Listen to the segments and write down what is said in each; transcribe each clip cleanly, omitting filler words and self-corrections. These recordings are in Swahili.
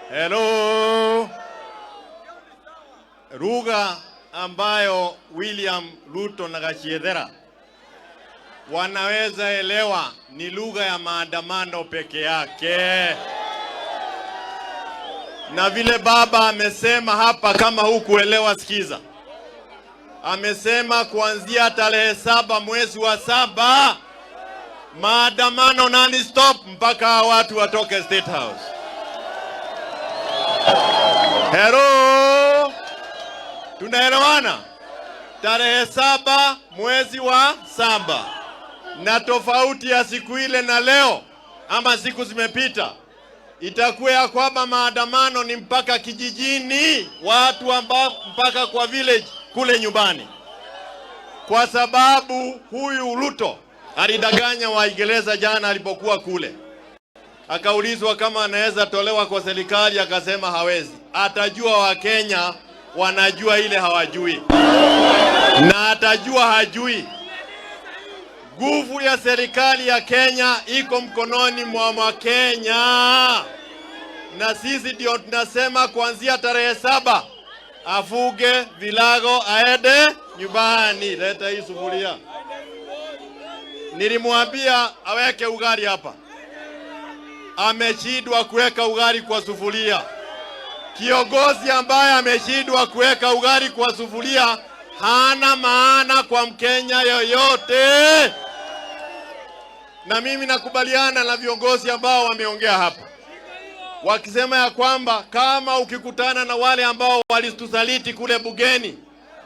Hello. Lugha ambayo William Ruto na Gachiedhera wanaweza elewa ni lugha ya maandamano peke yake. Na vile baba amesema hapa, kama hukuelewa sikiza. Amesema kuanzia tarehe 7 mwezi wa 7 maandamano non stop mpaka hawa watu watoke State House. Hello, tunaelewana? Tarehe 7 mwezi wa 7, na tofauti ya siku ile na leo ama siku zimepita, itakuwa ya kwamba maandamano ni mpaka kijijini, watu ambao mpaka kwa village kule nyumbani, kwa sababu huyu Ruto alidanganya Waingereza jana alipokuwa kule, akaulizwa kama anaweza tolewa kwa serikali, akasema hawezi. Atajua Wakenya wanajua ile hawajui, na atajua hajui. Nguvu ya serikali ya Kenya iko mkononi mwa Wakenya, na sisi ndio tunasema kuanzia tarehe 7 afunge virago aende nyumbani. Leta hii sufuria. Nilimwambia aweke ugali hapa, ameshindwa kuweka ugali kwa sufuria. Kiongozi ambaye ameshindwa kuweka ugali kwa sufuria hana maana kwa Mkenya yoyote. Na mimi nakubaliana na viongozi ambao wameongea hapa wakisema ya kwamba kama ukikutana na wale ambao walitusaliti kule bungeni,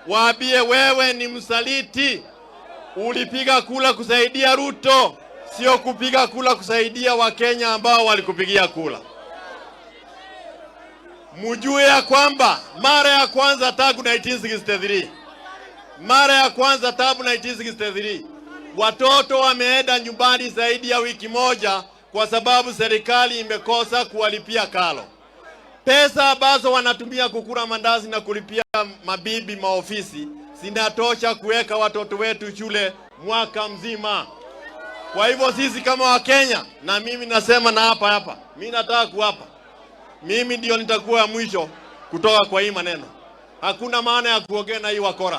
waambie wewe ni msaliti, ulipiga kura kusaidia Ruto, sio kupiga kura kusaidia Wakenya ambao walikupigia kura. Mjue ya kwamba mara ya kwanza tangu 1963, mara ya kwanza tangu 1963 watoto wameenda nyumbani zaidi ya wiki moja kwa sababu serikali imekosa kuwalipia karo. Pesa ambazo wanatumia kukula mandazi na kulipia mabibi maofisi zinatosha kuweka watoto wetu shule mwaka mzima. Kwa hivyo sisi kama Wakenya, na mimi nasema na hapa hapa, mimi nataka kuapa, mimi ndio nitakuwa ya mwisho kutoka kwa hii maneno. Hakuna maana ya kuongea na hii wakora.